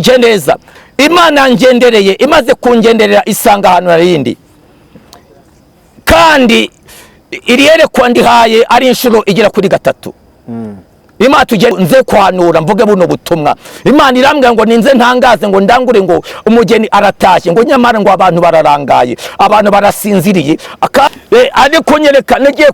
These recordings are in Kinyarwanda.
tujye neza. Imana yangendereye, imaze kungenderera isanga ahantu narindi, kandi iri yerekwa ndihaye ari inshuro igera kuri gatatu. Imana tujye nze kwanura mvuge buno butumwa. Imana irambwira ngo ninze ntangaze ngo ndangure ngo umugeni aratashye, ngo nyamara ngo abantu bararangaye, abantu barasinziriye. Ariko nyereka nagiye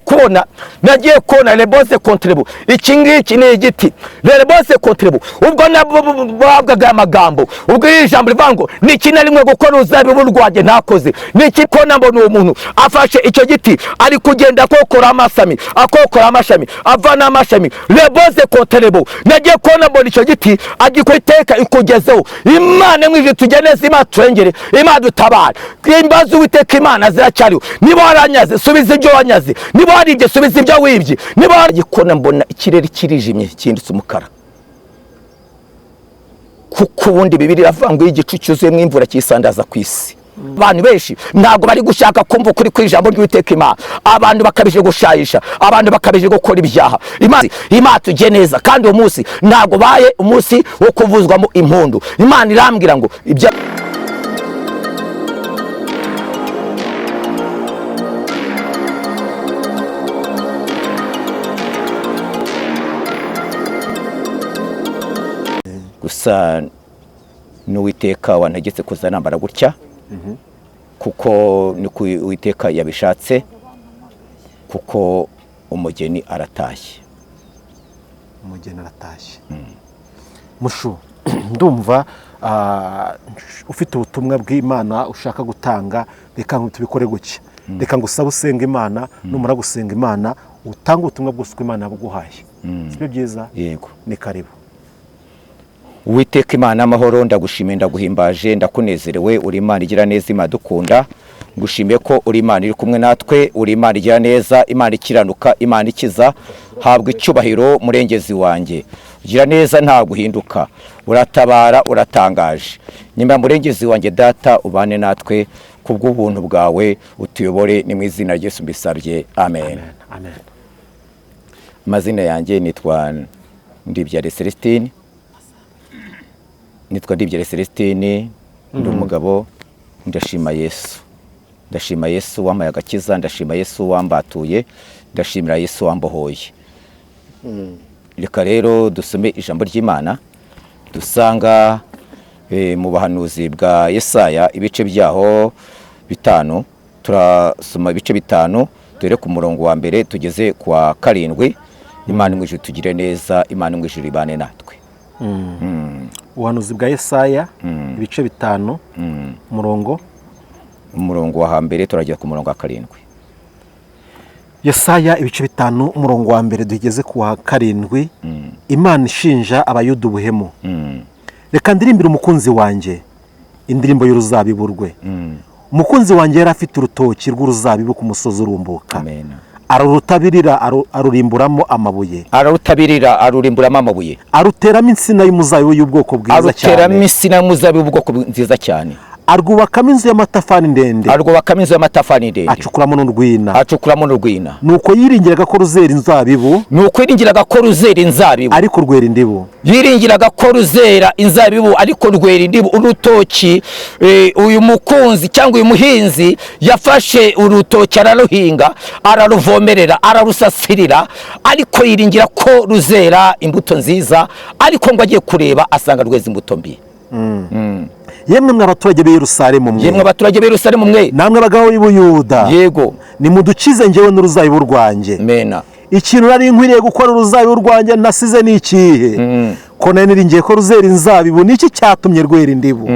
kubona rebose contribu. Iki ngiki ni igiti rebose contribu. Ubwo nababwaga amagambo, ubwo iri jambo rivuga ngo niki narimwe gukora uruzabibu rwanjye ntakoze, niki ko nambona uwo muntu afashe icyo giti ari kugenda akokora amasami, akokora amashami, avana amashami rebose konterebo. Nagiye kubona mbona icyo giti agikora ikugezeho. Imana mwije tujye neza, Imana turengere, Imana dutabare. Imbazi Uwiteka Imana ziracyariho. Niba waranyaze subiza ibyo wanyaze, niba waribye subiza ibyo wibye. Niba waragikona mbona ikirere kirijimye kindutse umukara, kuko ubundi Bibiliya iravuga ngo igicu cyuzuyemo imvura kisandaza ku isi. Abantu benshi ntabwo bari gushaka kumva ukuri kw'ijambo ry'Uwiteka Imana. Abantu bakabije gushayisha, abantu bakabije gukora ibyaha. Imana tujye neza, kandi uwo munsi ntabwo baye umunsi wo kuvuzwamo impundu. Imana irambwira ngo ibya gusa n'Uwiteka wantegetse kuza nambara gutya, kuko niko Uwiteka yabishatse, kuko umugeni aratashye. Umugeni aratashye. Mushu, ndumva ufite ubutumwa bw'Imana ushaka gutanga. Reka tubikore gutya, reka ngusabe usenga Imana, numara gusenga Imana utange ubutumwa bwose uko Imana yabuguhaye. Sibyo byiza? Yego. Ni karibu. Uwiteka Imana amahoro, ndagushimiye, ndaguhimbaje, ndakunezerewe. Uri Imana igira neza, Imana dukunda. Ngushimiye ko uri Imana iri kumwe natwe, uri Imana igira neza, Imana ikiranuka, Imana ikiza. Habwa icyubahiro murengezi wanjye. Ugira neza nta guhinduka, uratabara, uratangaje. Nyuma murengezi wanjye data, ubane natwe kubw'ubuntu bwawe, utuyobore. Ni mu izina rya Yesu mbisabye, amen. Amen. Amazina yanjye nitwa Ndibyare Celestine. Nitwa Ndibyare Celestine, ndi umugabo. Ndashima Yesu, ndashima Yesu wampaye agakiza, ndashima Yesu wambatuye, ndashimira Yesu wambohoye. Reka rero dusome ijambo ry'Imana dusanga mu buhanuzi bwa Yesaya ibice byaho 5. Turasoma ibice 5 dore ku murongo wa mbere tugeze kwa 7. Imana imwijuru tugire neza, Imana imwijuru ibane natwe. Ubuhanuzi bwa Yesaya ibice 5, umurongo wa mbere turagera ku murongo wa 7. Yesaya ibice 5 umurongo wa mbere tugeze ku wa 7. Imana ishinja Abayuda ubuhemu. Reka ndirimbire umukunzi wanjye indirimbo y'uruzabibu rwe. Umukunzi wanjye yari afite urutoki rw'uruzabibu ku musozi urumbuka. Amen. Arurutabirira arurimburamo amabuye. Arutabirira arurimburamo amabuye. Aruteramo insina y'umuzabibu y'ubwoko bwiza cyane. Aruteramo insina y'umuzabibu y'ubwoko nziza cyane. Arwubakamo inzu y'amatafari ndende. Arwubakamo inzu y'amatafari ndende. Acukuramo n'urwina. Acukuramo n'urwina. Nuko yiringiraga ko ruzera inzabibu. Nuko yiringiraga ko ruzera inzabibu. Ariko rwera indibu. Yiringiraga ko ruzera inzabibu ariko rwera indibu. Urutoki, uyu mukunzi cyangwa uyu muhinzi yafashe urutoki araruhinga, araruvomerera, ararusasirira, ariko yiringira ko ruzera imbuto nziza, ariko ngo agiye kureba asanga rweza imbuto mbi. Yemwe mwe abaturage b'i Yerusalemu mwe. Yemwe abaturage b'i Yerusalemu mwe. Namwe abagabo b'i Buyuda. Yego. Nimudukize njyewe n'uruzabibu rwanjye. Mena. Ikintu nari nkwiriye gukora uruzabibu rwanjye nasize ni ikihe? Ko nari niringiye ko ruzera inzabibu, niki cyatumye rwera indibu?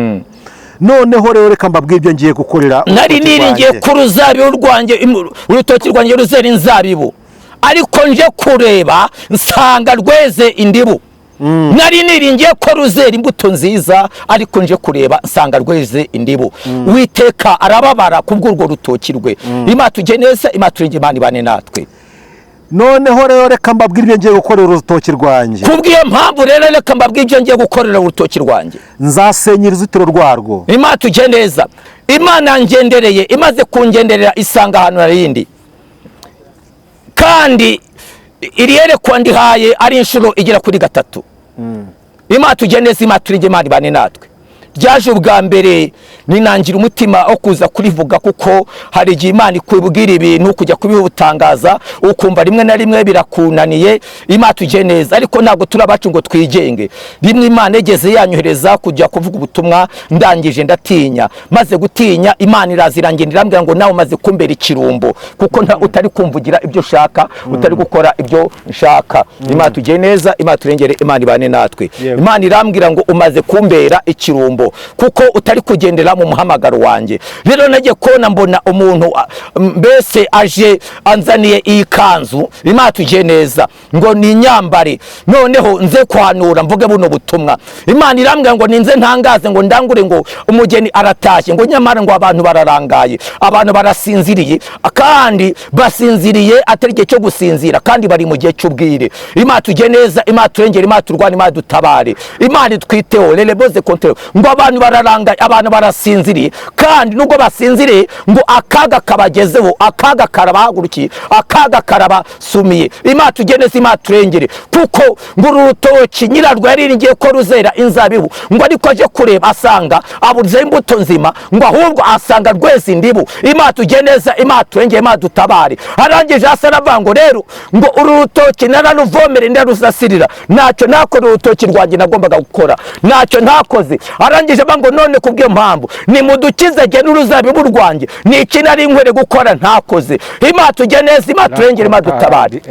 Noneho rero reka mbabwire ibyo ngiye gukorera. Nari niringiye ko uruzabibu rwanjye, urutoki rwanjye ruzera inzabibu, ariko nje kureba nsanga rweze indibu. Nari niringiye ko ruzera imbuto nziza, ariko nje kureba nsanga rweze indibu. Uwiteka arababara kubw'urwo rutoki rwe. Imana tujye neza, Imana turenge, Imana ibane natwe. Noneho rero reka mbabwire ibyo ngiye gukorera urutoki rwanjye. Kubw'iyo mpamvu rero reka mbabwire ibyo ngiye gukorera urutoki rwanjye. Nzasenya uruzitiro rwarwo. Imana tujye neza. Imana yangendereye, imaze kungenderera isanga ahantu narindi, kandi iri yerekwa ndihaye ari inshuro igera kuri 3. Imana tujye neza, Imana turenge, Imana ibane natwe. Ryaje ubwa mbere ninangira umutima wo kuza kurivuga, kuko hari igihe Imana ikubwira ibintu kujya kubihutangaza ukumva rimwe na rimwe birakunaniye. Imana tujye neza, ariko ntabwo turi abacu ngo twigenge. Rimwe Imana igeze yanyohereza kujya kuvuga ubutumwa, ndangije ndatinya. Maze gutinya, Imana iraza irangenda irambwira ngo nawe umaze kumbera ikirumbo, kuko utari kumvugira ibyo ushaka, utari gukora ibyo nshaka. Imana tujye neza, Imana turengere, Imana ibane natwe. Imana irambwira ngo umaze kumbera ikirumbo kuko utari kugendera mu muhamagaro wanjye. Rero nagiye kubona mbona umuntu mbese aje anzaniye iyi kanzu, Imana tujye neza, ngo ni inyambare, noneho nze kwanura mvuge buno butumwa. Imana irambwira ngo ninze ntangaze ngo ndangure ngo umugeni aratashye, ngo nyamara ngo abantu bararangaye, abantu barasinziriye, kandi basinziriye atari igihe cyo gusinzira, kandi bari mu gihe cy'ubwire. Imana tujye neza, Imana turengere, Imana turwane, Imana dutabare, Imana itwiteho. Leleboze kontere ngo abantu bararangaye, abantu barasinziriye, kandi nubwo basinziriye ngo akaga kabagezeho, akaga karabahagurukiye, akaga karabasumiye. Imana tujye neza, Imana turengere, kuko ngo uru rutoki nyirarwo yariringiye ko ruzera inzabibu, ngo ariko aje kureba asanga abuze imbuto nzima, ngo ahubwo asanga rweze indibu. Imana tujye neza, Imana turengere, Imana dutabare. Arangije hasi aravuga ngo rero ngo uru rutoki nararuvomere ndarusasirira, ntacyo nakora, urutoki rwanjye nagombaga gukora ntacyo ntakoze. Arangije avuga ngo none kubw'iyo mpamvu nimudukize jye n'uruzabibu rwanjye, ni iki nari nkwiriye gukora ntakoze? Imana tujye neza, Imana turengere, Imana dutabare.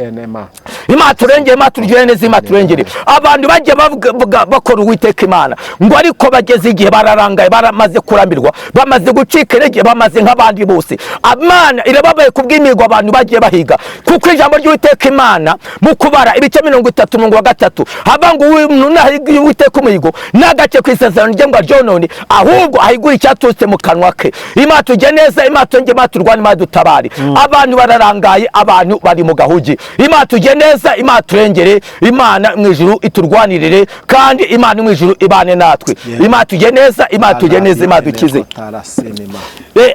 Imana turengere, Imana turyohe neza, Imana turengere. Abantu bajya bavuga bakora Uwiteka Imana, ngo ariko bageze igihe bararangaye, baramaze kurambirwa, bamaze gucika intege, bamaze nk'abandi bose. Imana irababaye kubw'imihigo abantu bagiye bahiga, kuko ijambo ry'Uwiteka Imana mu Kubara ibice 30 umurongo wa 3 hava ngo umuntu nahiga Uwiteka umuhigo n'agace ku isezerano rye ngo aryonone, ahubwo ahigure icyaturutse mu kanwa ke. Imana tujye neza, Imana turengere, Imana turwane, Imana dutabare. Abantu bararangaye, abantu bari mu gahugi. Imana tujye neza, Imana turengere, Imana mu ijuru iturwanirire, kandi Imana mu ijuru ibane natwe. Imana tujye neza, Imana tujye neza, Imana dukize.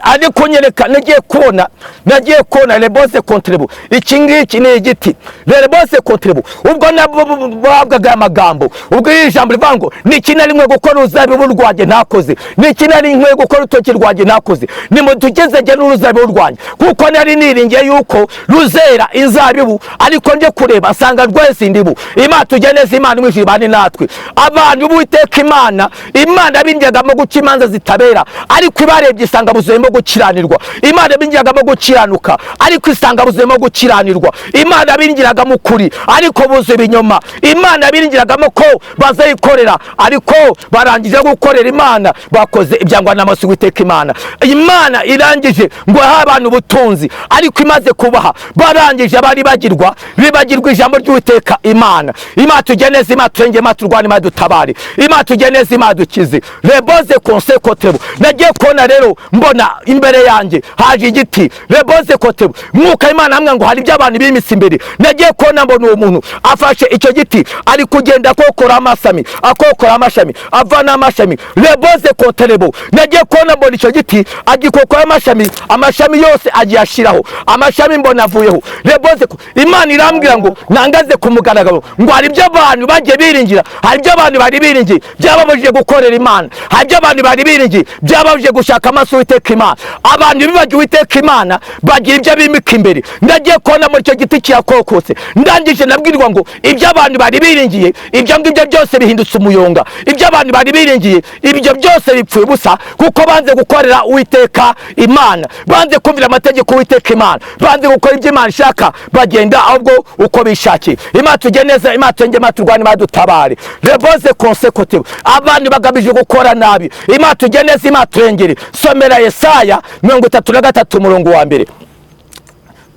Ariko nyereka nagiye kubona rebose kontrebo, iki ngiki ni igiti rebose kontrebo. Ubwo nababwaga amagambo, ubwo iri jambo rivuga ngo ni iki nari nkwiye gukora uruzabibu rwanjye ntakoze, ni iki nari nkwiye gukora urutoki rwanjye ntakoze? Nimutugeze jye n'uruzabibu rwanjye, kuko nari niringiye yuko ruzera inzabibu, ariko nje kureba nsanga rwese indibu. Imana tujye neza, Imana mu ijuru ibane natwe. Abantu b'Uwiteka Imana, Imana binjyagamo guca imanza zitabera, ariko ibarebye isanga buzuyemo gukiranirwa. Imana binjiragamo gukiranuka, ariko isanga buzuyemo gukiranirwa. Imana binjiragamo ukuri, ariko buzuye ibinyoma. Imana binjiragamo ko bazayikorera, ariko barangije gukorera Imana bakoze ibyangwa n'amaso Uwiteka Imana. Imana irangije ngo aha abantu ubutunzi, ariko imaze kubaha barangije bari bagirwa bibagirwa ijambo ry'Uwiteka Imana. Imana tujye neza, Imana turenge, Imana turwane, Imana dutabare, Imana tujye neza, Imana dukize. Reboze konse kotebo. Nagiye kubona rero mbona imbere yanjye haje igiti reboze kotebo. Mwuka Imana hamwe ngo hari ibyo abantu bimitse imbere. Nagiye kubona mbona uwo muntu afashe icyo giti ari kugenda akokora amasami, akokora amashami, avana amashami reboze koterebo. Nagiye kubona mbona icyo giti agikokora amashami, amashami yose agiye ashiraho amashami, mbona avuyeho reboze. Imana irambwira ngo nangaze ku mugaragaro ngo hari ibyo abantu bagiye biringira, hari ibyo abantu bari biringiye byababujije gukorera Imana, hari ibyo abantu bari biringiye byababujije gushaka amaso Uwiteka Imana. Abantu bibagiwe Uwiteka Imana bagira ibyo bimika imbere. Ndagiye kubona muri icyo giti kirakokotse, ndangije nabwirwa ngo ibyo abantu bari biringiye ibyo ngibyo byose bihindutse umuyonga, ibyo abantu bari biringiye ibyo byose bipfuye ubusa, kuko banze gukorera Uwiteka Imana, banze kumvira amategeko Uwiteka Imana, banze gukora ibyo Imana ishaka, bagenda ahubwo uko bishakiye. Imana tujye neza, Imana turenge, Imana turwane, Imana dutabare. Reboze konsekotive. Abantu bagamije gukora nabi. Imana tujye neza, Imana turengere. Somera Yesaya 33 umurongo wa mbere.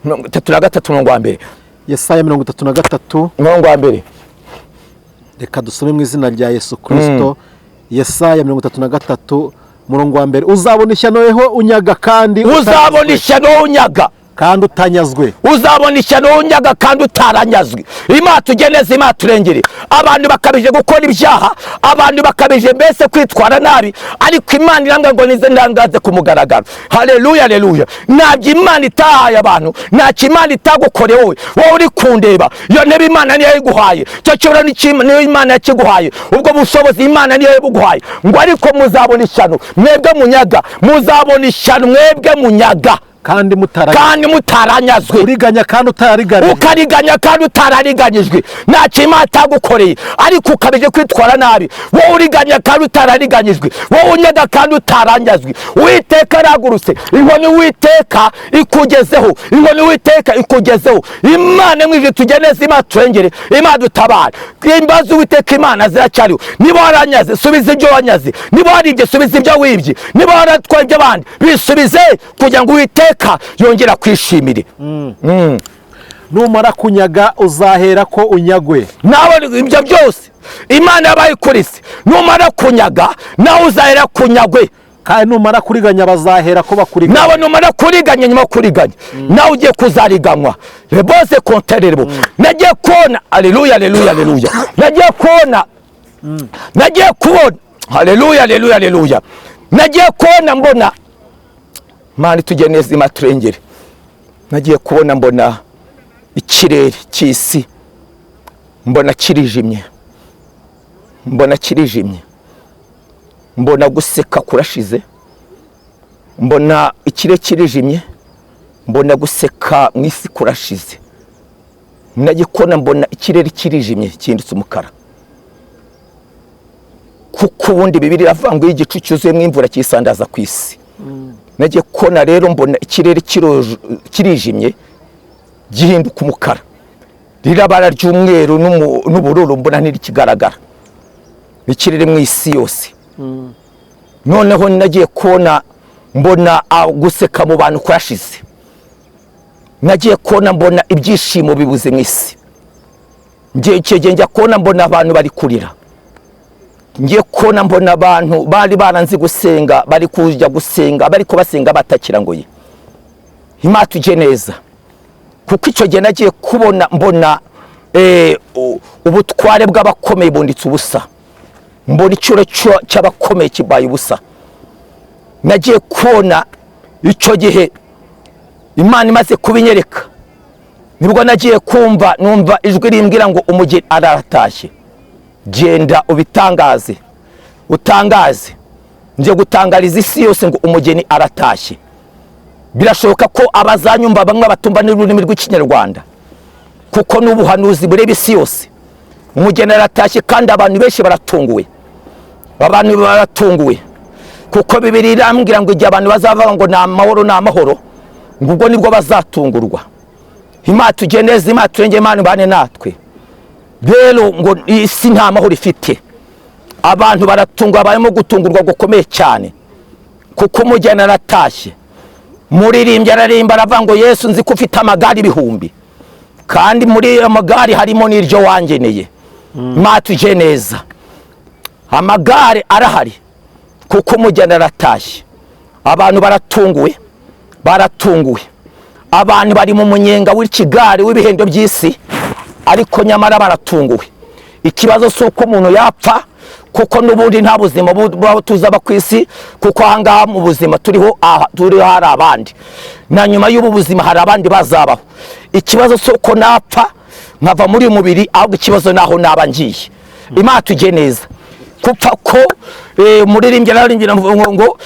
33 umurongo wa mbere. Yesaya 33 umurongo wa mbere. Reka dusome mu izina rya Yesu Kristo. Yesaya 33 umurongo wa mbere. Uzabona ishyano weho unyaga kandi uzabona ishyano unyaga Kandi utanyazwe. Uzabona ishyano unyaga kandi utaranyazwe. Imana tugeneze, Imana turengere. Abantu bakabije gukora ibyaha, abantu bakabije mbese kwitwara nabi, ariko Imana iranga ngo nize ndangaze ku mugaragaro. Haleluya, haleluya! Ntabyo Imana itahaye abantu, ntacyo Imana itagukoreye. Wowe uri kundeba, iyo ntebe Imana niyo yayiguhaye, icyo cyubahiro niyo Imana yakiguhaye, ubwo bushobozi Imana niyo yabuguhaye. Ngo ariko muzabona ishyano mwebwe munyaga, muzabona ishyano mwebwe munyaga kandi mutaranyazwe, kandi mutaranyazwe, uriganya kandi utarariganijwe, ukariganya kandi utarariganyijwe. Ntacyo Imana itagukoreye, ariko ukabije kwitwara nabi. Wowe uriganya kandi utarariganyijwe, wowe unyaga kandi utaranyazwe, Uwiteka arahagurutse. Inkoni Uwiteka ikugezeho, inkoni Uwiteka ikugezeho. Imana mwije tugeneze, Imana turengere, Imana dutabare. Imbabazi Uwiteka Imana ziracyariho. Niba waranyaze, subiza ibyo wanyaze. Niba waribye, subiza ibyo wibye. Niba waratwaye iby'abandi, bisubize, kugira ngo Uwiteka yongera kwishimire. Numara kunyaga, uzahera ko unyagwe. Nawe ibyo byose Imana yabaye kuri se. Numara kunyaga, nawe uzahera kunyagwe. Kandi numara kuriganya, bazahera ko bakuriganya. Nawe numara kuriganya, nyuma yo kuriganya nawe ugiye kuzariganywa. Bose kontererebo. Nagiye kubona, aleluya, aleluya, aleluya, nagiye kubona, nagiye kubona, haleluya, aleluya, aleluya, nagiye kubona mbona, Mana tujye neza, Imana turengere. Nagiye kubona mbona ikirere cy'isi, mbona kirijimye, mbona kirijimye, mbona guseka kurashize, mbona ikirere kirijimye, mbona guseka mu isi kurashize. Nagiye kubona mbona ikirere kirijimye, gihindutse umukara, kuko ubundi Bibiliya iravuga ngo iyo igicu cyuzuyemo imvura cyisandaza ku isi. Nagiye kubona rero mbona ikirere kirijimye, gihinduka umukara, ririya bara ry'umweru n'ubururu mbona ntirikigaragara, ikirere mu isi yose. Noneho nagiye kubona mbona guseka mu bantu kurashize. Nagiye kubona mbona ibyishimo bibuze mu isi. Ngiye icyo gihe njya kubona mbona abantu bari kurira. Ngiye kubona mbona abantu bari baranze gusenga bari kujya gusenga, bari kubasenga batakira ngo ye Imana tujye neza, kuko icyo gihe nagiye kubona mbona ubutware bw'abakomeye bunditse ubusa, mbona icyuro cy'abakomeye kibaye ubusa. Nagiye kubona icyo gihe Imana imaze kubinyereka, nibwo nagiye kumva numva ijwi rimbwira ngo umugeni araratashye, genda ubitangaze, utangaze. Ngiye gutangariza isi yose ngo umugeni aratashye. Birashoboka ko abazanyumva bamwe batumva n'ururimi rw'Ikinyarwanda, kuko n'ubuhanuzi bureba isi yose. Umugeni aratashye, kandi abantu benshi baratunguwe, abantu baratunguwe, kuko Bibiliya irambwira ngo igihe abantu bazavuga ngo ni amahoro, ni amahoro, ngo ubwo nibwo bazatungurwa. Imana tujye neza, Imana turenge, Imana ibane natwe. Rero ngo isi nta mahoro ifite, abantu baratungwa, barimo gutungurwa gukomeye cyane, kuko umugeni aratashye. Muririmbyi ararimba, aravuga ngo Yesu, nzi ko ufite amagare ibihumbi, kandi muri ayo magare harimo n'iryo wangeneye. Imana tujye neza, amagare arahari kuko umugeni aratashye. Abantu baratunguwe, baratunguwe, abantu bari mu munyenga w'ikigare w'ibihendo by'isi, ariko nyamara baratunguwe. Ikibazo si uko umuntu yapfa, kuko n'ubundi nta buzima buba tuzaba ku isi, kuko ahangaha mu buzima turiho, aha turiho hari abandi, na nyuma y'ubu buzima hari abandi bazabaho. Ikibazo si uko napfa nkava muri uyu mubiri, ahubwo ikibazo naho naba ngiye. Imana tujye neza. Gupfa ko muririmbyi ararimbye ngo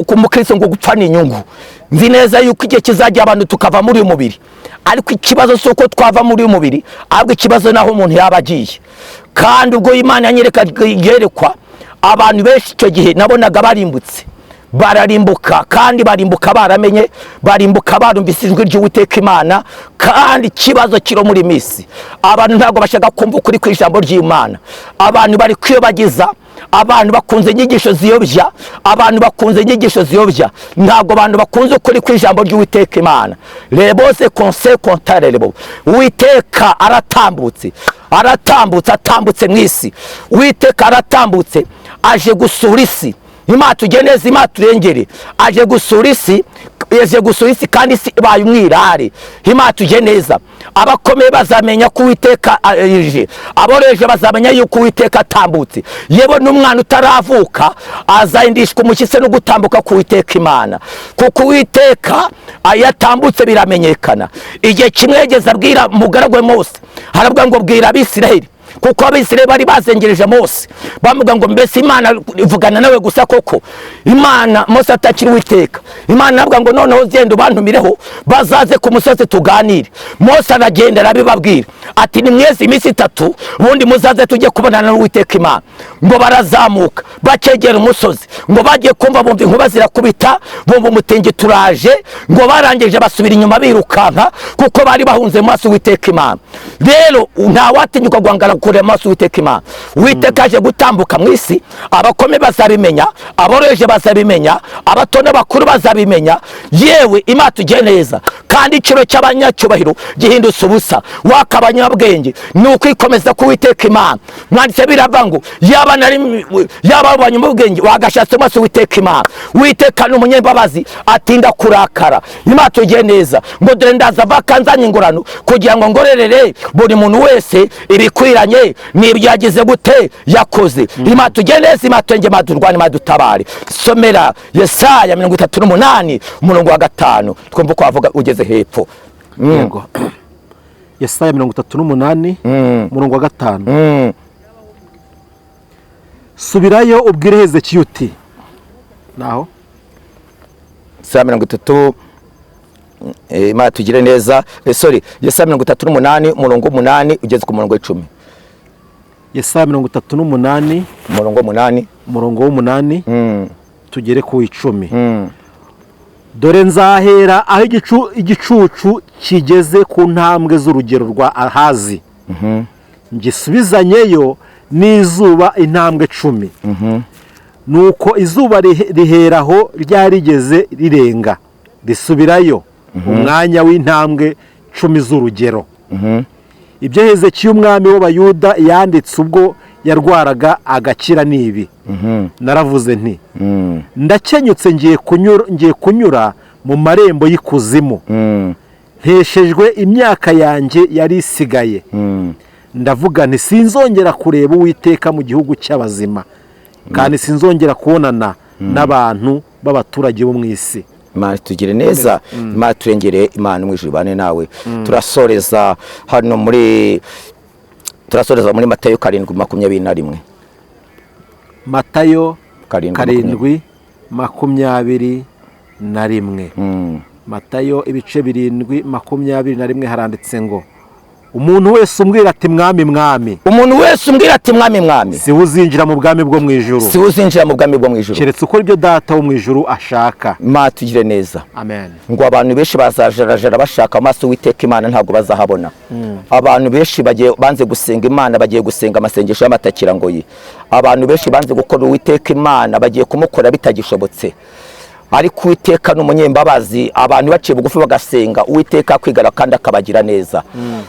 ku mukristo ngo gupfa ni inyungu. Nzi neza yuko igihe kizajya abantu tukava muri uyu mubiri, ariko ikibazo si uko twava muri uyu mubiri, ahubwo ikibazo naho umuntu yaba agiye. Kandi ubwo Imana yanyereka yerekwa abantu benshi icyo gihe nabonaga barimbutse, bararimbuka, kandi barimbuka baramenye, barimbuka barumvise ijwi ry'Uwiteka Imana. Kandi ikibazo kiri muri misi, abantu ntabwo bashaka kumva ukuri ku ijambo ry'Imana. Abantu bari kwiyobagiza, abantu bakunze inyigisho ziyobya, abantu bakunze inyigisho ziyobya, ntabwo abantu bakunze ukuri ku ijambo ry'Uwiteka Imana. Rebose konse kontarerebo. Uwiteka aratambutse, aratambutse, atambutse mu isi. Uwiteka aratambutse, aje gusura isi. Imana tugire neza, Imana turengere. Aje gusura isi, yaje gusura isi kandi isi ibaye umwirare. Imana tugire neza. Abakomeye bazamenya ko Uwiteka aje, aboroheje bazamenya yuko Uwiteka atambutse. Yewe n'umwana utaravuka azahindishwa umushyitsi no gutambuka ku Uwiteka Imana, kuko Uwiteka yatambutse biramenyekana. Igihe kimwe yageze abwira umugaragu we Mose, haravuga ngo bwira Abisirayeli, kuko Abisirayeli bari bazengereje Mose bamuga ngo mbese Imana ivugana nawe gusa koko? Imana Mose atakiri Uwiteka. Imana aravuga ngo noneho genda ubantumireho bazaze ku musozi tuganire. Mose aragenda arabibabwira ati ni mwezi iminsi itatu ubundi muzaze tujye kubonana n'Uwiteka Imana. Ngo barazamuka bakegera umusozi, ngo bagiye kumva bumva inkuba zirakubita, bumva umutingito turaje, ngo barangije basubira inyuma birukanka kuko bari bahunze mu maso Uwiteka Imana. Rero nta watinyuka guhangara kureba amaso Uwiteka Imana. Uwiteka aje gutambuka mu isi, abakome bazabimenya, aboroheje bazabimenya, abato n'abakuru bazabimenya. Yewe Imana tugire neza. Kandi ikiro cy'abanyacyubahiro gihindutse ubusa, waka abanyabwenge ni ukwikomeza ku Uwiteka Imana. Mwanditse biravuga ngo yaba nari yaba abanyabwenge wagashatse amaso Uwiteka Imana. Uwiteka ni umunyembabazi atinda kurakara. Imana tugire neza. Ngo dore ndaza bakanzanye ingorano kugira ngo ngorerere buri muntu wese ibikwiranye n'ibyo yagize gute yakoze. Imana tugire neza, Imana twenge, Imana turwane, Imana dutabare. Somera Yesaya 38 umurongo wa 5 twumva uko wavuga ugeze hepfo. Yego. Yesaya 38 umurongo wa 5. Subirayo ubwire Hezekiya uti naho Yesaya 30, Imana tugire neza. Sorry, Yesaya 38 umurongo 8 ugeze ku murongo 10. Yesaya 38 umurongo 8 umurongo 8 tugere ku 10. Dore nzahera aho igicucu kigeze ku ntambwe z'urugero rwa Ahazi, ngisubizanyeyo n'izuba intambwe 10. Nuko izuba riheraho ryarigeze rirenga risubirayo umwanya w'intambwe 10 z'urugero. Ibyo Hezekiya umwami w'Abayuda yanditse ubwo yarwaraga agakira nibi. Naravuze nti ndakenyutse ngiye kunyura mu marembo y'ikuzimu, nteshejwe imyaka yanjye yari isigaye. Ndavuga nti sinzongera kureba Uwiteka mu gihugu cy'abazima, kandi sinzongera kubonana n'abantu b'abaturage bo mu isi. Imana tugire neza, Imana turengere, Imana mu ijuru bane nawe. Turasoreza hano muri turasoreza muri Matayo 7:21. Matayo 7:21. Matayo ibice 7:21 haranditse ngo umuntu wese umbwira ati mwami mwami, umuntu wese umbwira ati mwami mwami, si uzinjira mu bwami bwo mu ijuru, si uzinjira mu bwami bwo mu ijuru, keretse ukora ibyo data wo mu ijuru ashaka. Imana tugire neza. Amen. Ngo abantu benshi bazajarajara bashaka amaso Uwiteka Imana ntabwo bazahabona. Abantu benshi bagiye banze gusenga Imana, bagiye gusenga amasengesho y'amatakira ngo yi. Abantu benshi banze gukora Uwiteka Imana, bagiye kumukora bitagishobotse. Ariko Uwiteka n'umunyembabazi, abantu baciye bugufi bagasenga Uwiteka kwigara kandi akabagira neza.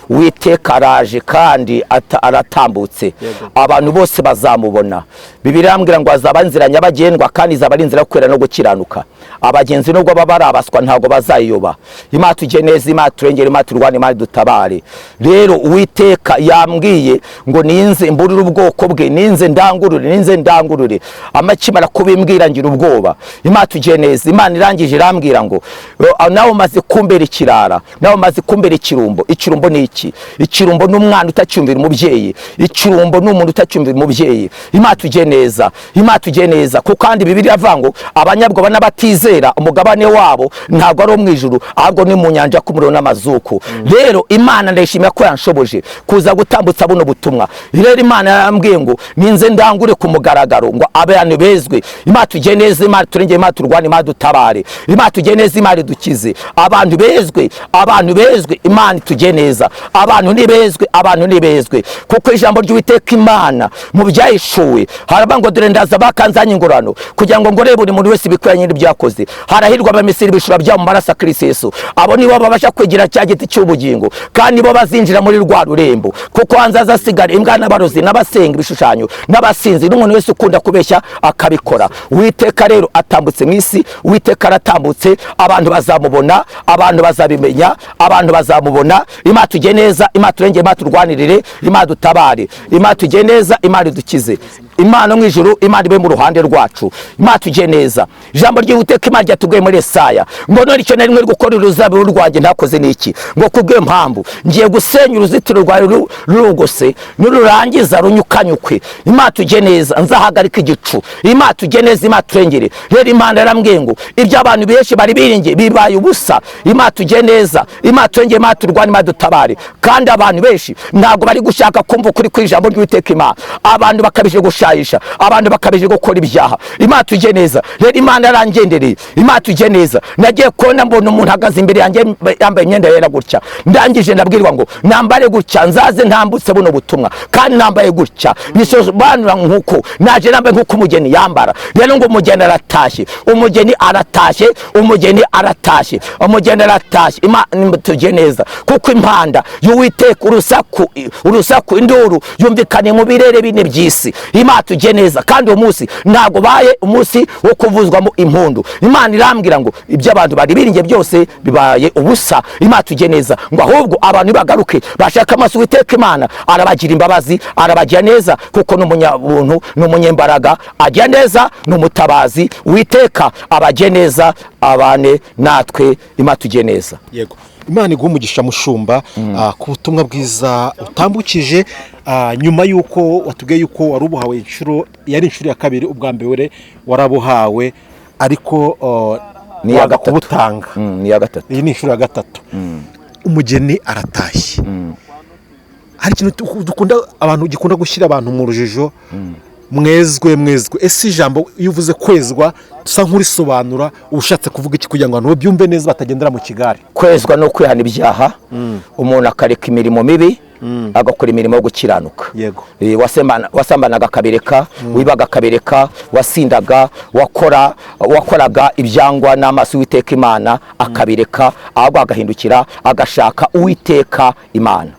Uwiteka araje kandi aratambutse, abantu bose bazamubona. Bibiliya irambwira ngo azaba inzira nyabagendwa kandi izaba ari inzira yo kwera no gukiranuka. Abagenzi nubwo baba barabaswa ntabwo bazayiyoba. Imana tugire neza, Imana turengere, Imana turwane, Imana dutabare. Rero Uwiteka yambwiye ngo ninze mburire ubwoko bwe, ninze ndangurure, ninze ndangurure. Amakimara kubimbwira ngira ubwoba. Imana tugire neza. Imana irangije irambwira ngo nawe umaze kumbera ikirara, nawe umaze kumbera ikirumbo. Ikirumbo ni iki? Ikirumbo ni umwana utacyumvira umubyeyi, ikirumbo ni umuntu utacyumvira umubyeyi. Imana tugire neza, Imana tugire neza. Kuko kandi Bibiliya ivuga ngo abanyabwoba n'abatizera umugabane wabo ntabwo ari mu ijuru, ahubwo ni mu nyanja y'umuriro n'amazuku. Rero Imana ndayishimira ko yanshoboje kuza gutambutsa buno butumwa. Rero Imana yarambwiye ngo ninze ndangure ku mugaragaro ngo abantu bezwe. Imana tugire neza, Imana turengere, Imana turwane, Imana dutabare, Imana tugire neza, Imana dukize abantu bezwe, abantu bezwe. Imana tugire neza, abantu nibezwe, abantu nibezwe. Kuko ijambo ry'Uwiteka Imana mu byahishuwe haravuga ngo dore ndaza bakanzanye ingorano kugira ngo ngorere buri muntu wese ibikwiranye n'ibyo yakoze. neza. Harahirwa abamisiri ibishura byabo mu maraso ya Kristo Yesu. Abo nibo babasha kwegera cya giti cy'ubugingo, kandi nibo bazinjira muri rwa rurembo, kuko hanze hazasigara imbwa n'abarozi n'abasenga ibishushanyo n'abasinzi n'umuntu wese ukunda kubeshya akabikora. Uwiteka rero atambutse mu isi, Uwiteka aratambutse, abantu bazamubona, abantu bazabimenya, abantu bazamubona. Imana tujye neza, Imana turengere, Imana turwanirire, Imana dutabare, Imana tujye neza, Imana idukize, Imana mu ijuru, Imana ibe mu ruhande rwacu, Imana tujye neza. Ijambo ry'Uwiteka Imana ryatubwiye muri Yesaya ngo none icyo nari gukora uruzabibu rwanjye ntakoze n'iki? Ngo kubw'iyo mpamvu ngiye gusenya uruzitiro rwawe rurugose, nururangiza runyukanyukwe. Imana tujye neza, nzahagarika igicu. Imana tujye neza, Imana turengere. Rero Imana yarambwiye ngo ibyo abantu benshi bari biringiye bibaye ubusa. Imana tujye neza, Imana turengere, Imana turwane, Imana dutabare. Kandi abantu benshi ntabwo bari gushaka kumva ukuri kw'ijambo ry'Uwiteka Imana. Abantu bakabije gushayisha, abantu bakabije gukora ibyaha. Imana tujye neza. Rero Imana yarangendereye. Imana tujye neza. Nagiye kubona mbona umuntu ahagaze imbere yanjye yambaye imyenda yera gutya. Ndangije ndabwirwa ngo nambare gutya, nzaze ntambutse buno butumwa kandi nambaye gutya, bisobanura nkuko naje nambaye nkuko umugeni yambara. Rero ngo umugeni aratashye, umugeni aratashye, umugeni aratashye, umugeni aratashye. Imana tujye neza, kuko impanda y'Uwiteka, urusaku, urusaku, induru yumvikanye mu birere bine by'isi. Imana tujye neza. Kandi uwo munsi ntabwo baye umunsi wo kuvuzwamo impundu. Imana irambwira ngo ibyo abantu bari biringiye byose bibaye ubusa. Imana tujye neza, ngo ahubwo abantu bagaruke bashaka amaso Uwiteka Imana, arabagira imbabazi, arabagira neza, kuko ni umunyabuntu, ni umunyembaraga, agira neza, ni umutabazi. Uwiteka abagiye neza, abane natwe. Imana tujye neza. Yego, Imana iguha umugisha, mushumba, ku butumwa bwiza utambukije, nyuma y'uko watubwiye y'uko wari ubuhawe inshuro, yari inshuro ya kabiri. Ubwa mbere warabuhawe, ariko Ni iya wanga gatatu. kubutanga. Ni iya gatatu. Iyi ni inshuro ya gatatu. Umugeni aratashye. Hari ikintu dukunda, abantu gikunda gushyira abantu mu rujijo: mwezwe, mwezwe. Ese ijambo iyo uvuze kwezwa, usa nk'urisobanura, uba ushatse kuvuga iki, kugira ngo abantu babyumve neza batagendera mu kigare? Kwezwa no kwihana ibyaha, umuntu akareka imirimo mibi, agakora imirimo yo gukiranuka. Wasambanaga akabireka, wibaga akabireka, wasindaga, wakoraga ibyangwa n'amaso y'Uwiteka Imana akabireka, ahubwo agahindukira agashaka Uwiteka Imana.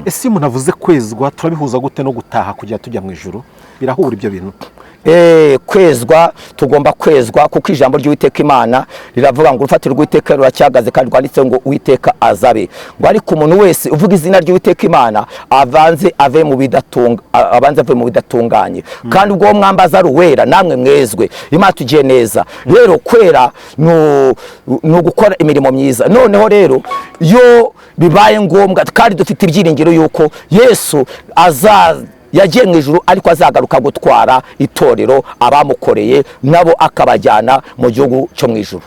Ese iyo umuntu avuze kwezwa, turabihuza gute no gutaha kugira tujya mu ijuru? Birahura ibyo bintu? Kwezwa, tugomba kwezwa, kuko ijambo ry'Uwiteka Imana riravuga ngo urufatiro rw'Uwiteka ruracyagaze, kandi rwanditseho ngo Uwiteka azabe, ngo ariko umuntu wese uvuga izina ry'Uwiteka Imana avanze ave mu bidatunga, abanze ave mu bidatunganye. Kandi ubwo uwo mwambaza ari uwera, namwe mwezwe. Imana tugiye neza. Rero kwera ni ugukora imirimo myiza. Noneho rero iyo bibaye ngombwa, kandi dufite ibyiringiro yuko Yesu aza yagiye mu ijuru, ariko azagaruka gutwara itorero, abamukoreye nabo akabajyana mu gihugu cyo mu ijuru.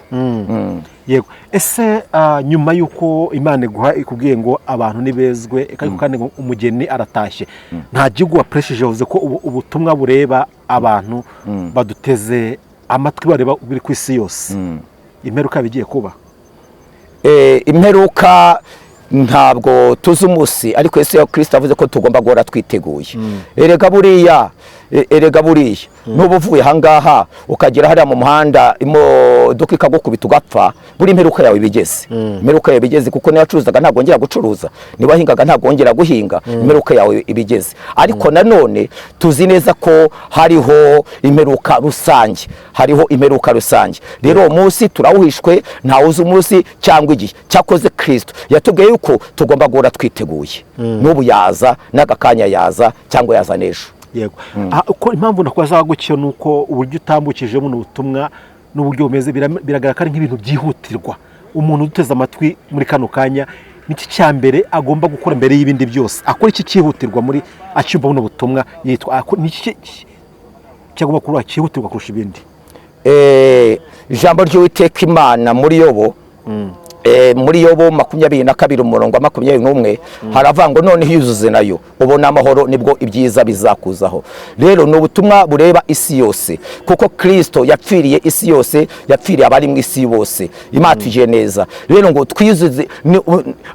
Yego. Ese nyuma y'uko Imana iguha, ikubwiye ngo abantu nibezwe, ariko kandi ngo umugeni aratashye, nta gihugu wapresheje, yavuze ko ubutumwa bureba abantu baduteze amatwi, bareba biri ku isi yose, imperuka bigiye kuba? Imperuka ntabwo tuzi umunsi, ariko Yesu ya Kirisito avuze ko tugomba guhora twiteguye. Erega buriya nuba uvuye ahangaha ukagera hariya mu muhanda, imodoka ikagukubita ugapfa, buri imperuka yawe ibigeze, imperuka yawe ibigeze, kuko niba wacuruzaga ntabwo wongera gucuruza, niba wahingaga ntabwo wongera guhinga, imperuka yawe ibigeze. Ariko nanone tuzi neza ko hariho imperuka rusange, hariho imperuka rusange. Rero uwo munsi turawuhishwe, ntawuzi umunsi cyangwa igihe. Cyakoze Kirisito yatubwiye yuko tugomba guhora twiteguye. N'ubu yaza, n'aka kanya yaza, cyangwa yaza n'ejo. Yego. Uko impamvu nakubaza gutyo ni uko uburyo utambukije buno butumwa n'uburyo bumeze, biragaragara ko ari nk'ibintu byihutirwa. Umuntu uduteze amatwi muri kano kanya, niki cya mbere agomba gukora mbere y'ibindi byose? Akora iki cyihutirwa muri acyumva buno butumwa yitwa niki cyagomba kuba cyihutirwa kurusha ibindi? Ijambo ry'Uwiteka Imana muri Yobo. Muri Yobu 22 umurongo wa 21 haravuga ngo noneho yuzuze nayo ubona amahoro, nibwo ibyiza bizakuzaho. Rero ni ubutumwa bureba isi yose, kuko Kristo yapfiriye isi yose, yapfiriye abari mu isi bose. Imana tugiriye neza rero ngo twiyuzuze,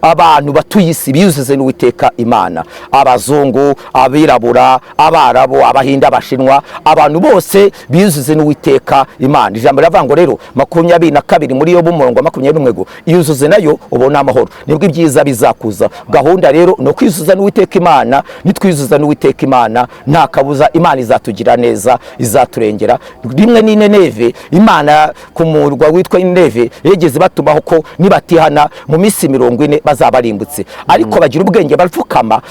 abantu batuye isi biyuzuze n'Uwiteka Imana, abazungu, abirabura, abarabu, abahinde, abashinwa, abantu bose biyuzuze n'Uwiteka Imana. Ijambo riravuga ngo rero 22 muri Yobu umurongo wa 21 ngo yuzuze nayo ubona amahoro, nibwo ibyiza bizakuza. Gahunda rero ni ukwiyuzuza n'Uwiteka Imana. Nitwiyuzuza n'Uwiteka Imana, nta kabuza Imana izatugira neza, izaturengera. Rimwe n'i Nineve, Imana ku murwa witwa Nineve yigeze batumaho ko nibatihana mu minsi 40 bazabarimbutse, ariko bagira ubwenge barapfukama,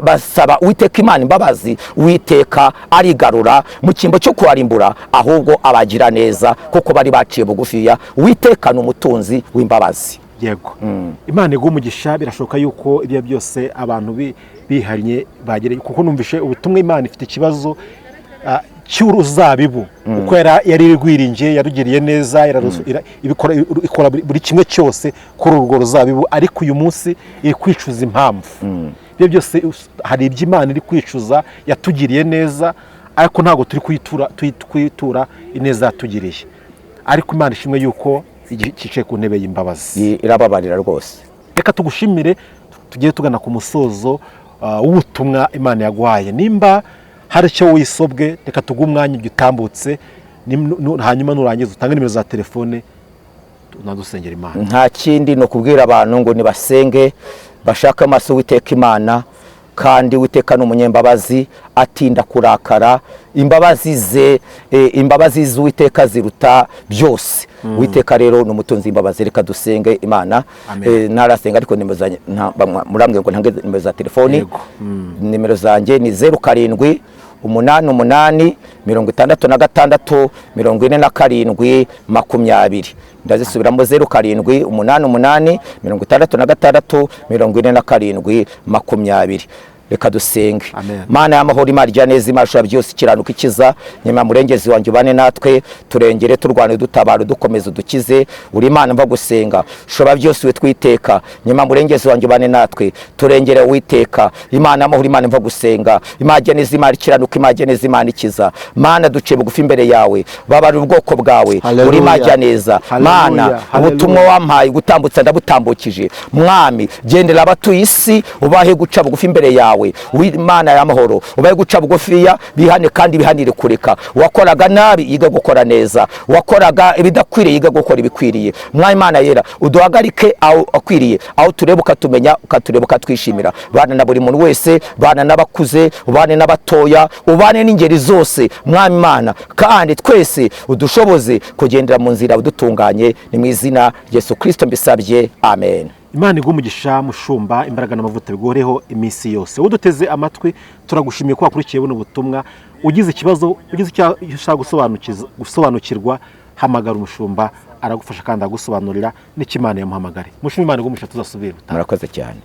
basaba Uwiteka Imana imbabazi. Uwiteka arigarura, mu cyimbo cyo kuharimbura ahubwo abagira neza, kuko bari baciye bugufiya. Uwiteka ni umutunzi w'imbabazi. Yego, Imana iguha umugisha. Birashoboka yuko ibyo byose abantu bihannye bagere, kuko numvishe ubutumwa Imana ifite ikibazo cy'uruzabibu, uko yari rwiringiye, yarugiriye neza, ikora buri kimwe cyose kuri urwo ruzabibu, ariko uyu munsi iri kwicuza impamvu. Ibyo byose hari ibyo Imana iri kwicuza. Yatugiriye neza, ariko ntabwo turi kuyitura ineza yatugiriye. Ariko Imana ishimwe yuko cyicaye ku ntebe y'imbabazi. Irababarira rwose. Reka tugushimire, tugiye tugana ku musozo w'ubutumwa Imana yaguhaye. Nimba hari icyo wisobwe, reka tuguhe umwanya ugitambutse, hanyuma nurangiza utange nimero za telefone, unadusengera Imana. Nta kindi, ni ukubwira abantu ngo nibasenge, bashake amaso Uwiteka Imana. Kandi Uwiteka ni umunyembabazi, atinda kurakara. Imbabazi ze, imbabazi z'Uwiteka ziruta byose. Uwiteka rero ni umutunzi w'imbabazi. Reka dusenge Imana. Amen. Ntarasenga ariko nimero zanjye murambwira ngo ntange nimero za telefoni. Yego. Nimero zanjye ni 0788 66 47 20. Ndazisubiramo: 0788 66 47 20. Reka dusenge. Amen. Mana y'amahoro, Imana ijya neza, Imana ishobora byose, ikiranuka, ikiza nyuma, murengezi wanjye, ubane natwe, turengere, turwane, dutabara, dukomeza, udukize. Uri Imana mva gusenga, ushobora byose, we twiteka nyuma, murengezi wanjye, ubane natwe, turengere. Witeka Imana y'amahoro, Imana mva gusenga, Imana ijya neza, Imana ikiranuka, Imana ijya neza, Imana ikiza. Mana, duciye bugufi imbere yawe, babara ubwoko bwawe. Hallelujah. Uri Imana ijya neza. Hallelujah. Mana, Hallelujah. ubutumwa wampaye gutambutsa ndabutambukije. Mwami, gendera abatuye isi, ubahe guca bugufi imbere yawe. Imana y'amahoro, ubahe guca bugufiya, bihane kandi bihanire kureka. Uwakoraga nabi yiga gukora neza, uwakoraga ibidakwiriye yiga gukora ibikwiriye. Mwami Imana yera, uduhagarike aho akwiriye, aho tureba ukatumenya, ukatureba ukatwishimira. Bana na buri muntu wese, bana n'abakuze, ubane n'abatoya, ubane n'ingeri zose, Mwami Imana, kandi twese udushoboze kugendera mu nzira udutunganye. Ni mu izina rya Yesu Kristo mbisabye, amen. Imana iguhe umugisha mushumba, imbaraga n'amavuta bigoreho iminsi yose. Uduteze amatwi, turagushimiye ko wakurikiye buno butumwa. Ugize ikibazo, ugize icyo ushaka gusobanukirwa, hamagara umushumba, aragufasha kandi agusobanurira n'icyo Imana yamuhamagare. Mushumba, Imana iguhe umugisha, tuzasubire ubutaha. Murakoze cyane.